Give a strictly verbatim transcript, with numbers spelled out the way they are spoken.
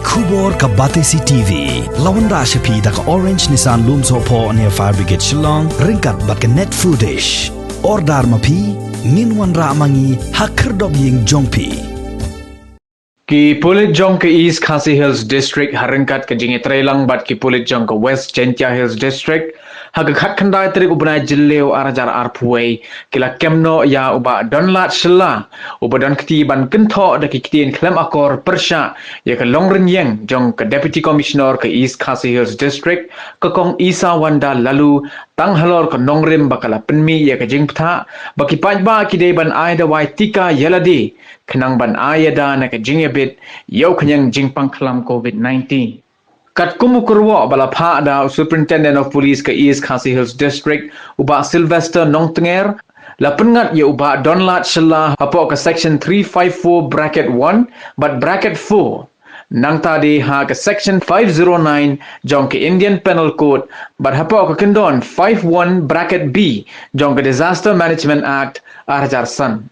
Khubor ka Batesi T V. La wanrah sha phi da ka Orange Nissan Lumsohphoh near Fire Brigade Shillong, ryngkat bad ka Net Foodish. Order ma phi, ngin wanrah ma ngi ha khyrdop ïing jong phi. Ki pulit jong ka East Khasi Hills District ha ryngkat ka jingïatreilang bad ki pulit jong ka West Jaintia Hills District ha ka khatkhyndai tarik u bnai Jylliew ar hajar arphew wei ki la kem noh ïa u Bah Donlad Shylla, uba don kti ban kynthoh da ki ktien khlem akor pyrshah ïa ka longrynïeng jong ka Deputy Commissioner ka East Khasi Hills District, ka Kong Isawanda Laloo, tang halor ka nongrim ba ka la pynmih ïa ka jingbthah ba ki paidbah ki dei ban ai dawai tika ïa lade khnang ban ai ïada na ka jingïabit ïa u khñiang jingpang khlam COVID nineteen. Katkum u kyrwoh ba la phah da u Superintendent of Police ka East Khasi Hills District, u Bah Sylvester Nongtnger, la pynngat ïa u Bah Donlad Shylla hapoh ka Section three five four bracket one bad bracket four. Nangta de ha ka Section five zero nine jong ka Indian Penal Code bad hapoh ka kyndon five one bracket B jong ka Disaster Management Act ar hajar san.